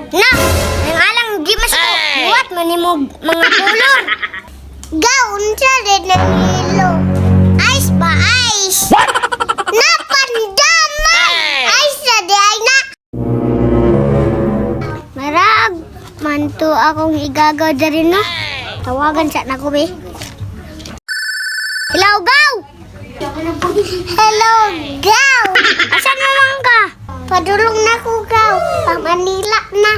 Na, ang alang di mas ko. Buhat man nimo mga color. Gaw, unsa rin ang yelo? Ice ba ice? Na pandaman! Ice na di ay na. Marag man to akong igagaw diri no. Tawagan sa nako be. Hello, gaw! Hello, gaw! Asan mo man ka? Padulong na ko, gaw. Pa Manila na.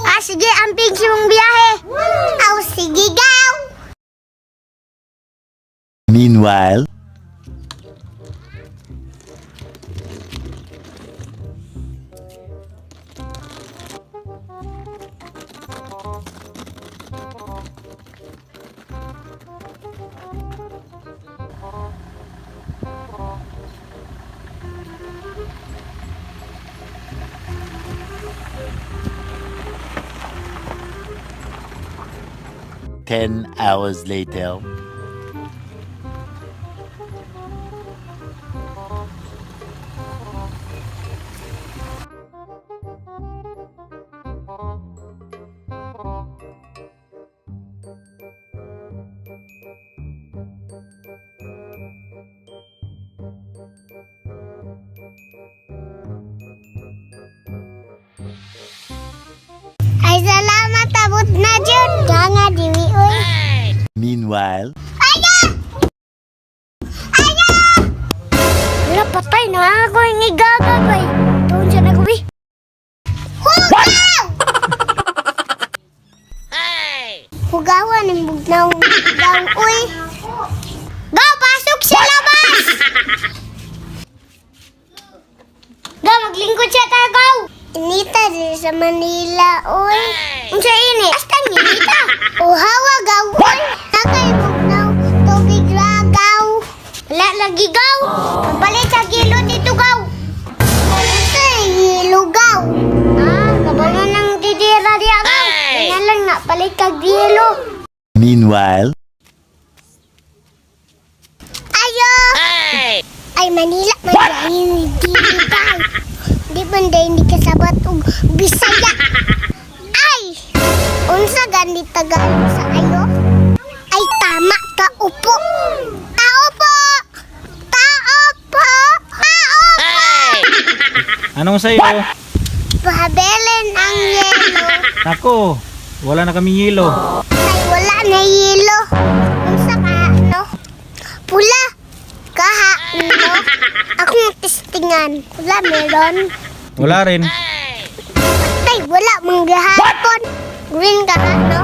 Ah, sige, amping si mong biyahe. Aw, sige, gaw! Meanwhile, 10 hours later. Ay, salamat, abot na dyan. Ganga, diwi, uy. Meanwhile, Aya! Aya! Wala, patay na ako yung igagabay. Doon siya nag-uwi. Hugaw! Hugawan ang bugnaw. Hugaw, uy. Go, pasok sa labas! Go, maglingkod siya tayo, go! Inita din sa Manila, uy. Unsa ini? Asta inita. Uhawa gaw, uy. Nakay bugnaw, tubig ra gaw. Wala lagi gaw. Papalit sa gilo dito gaw. Unsa gilo gaw? Ah, kabalo nang didira diya gaw. Ganyan lang na palit kag gilo. Meanwhile, Ayo! Ay, Manila, man hindi gaw. Di man day hindi kasabat og Bisaya. Ay! Unsa gani Tagalog sa ayo? Ay tama, taupo. Taupo! Taupo! Taupo! Anong sa'yo? Pabelen ang yelo. Nako, wala na kaming yelo. Ay wala na yelo. Unsa ka ano? Pula. Kaha no? Akong testingan. Wala meron. Wala rin. Ay, wala manggahapon. Green ka ha, no?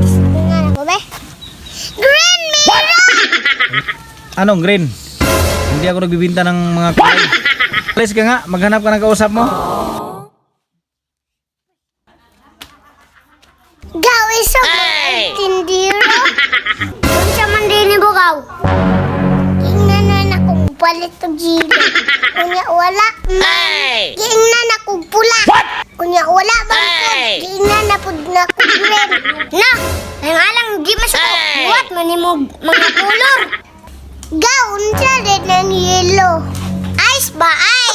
Testingan ako be. Green meron! Anong green? Hindi ako nagbibinta ng mga kulay. Alis ka nga, maghanap ka ng kausap mo. Gaw isa mo tindiro. Unsa man din ni Bugaw? Giingnan na na kung palit og gilo. Unya wala man. Giingnan na kung pula. Unya wala man pud. Giingnan na pud na kung green. Na, ang alang di mas ko. Buhat man nimo mga color. Gaw unsa din ang yellow? Ice ba ice?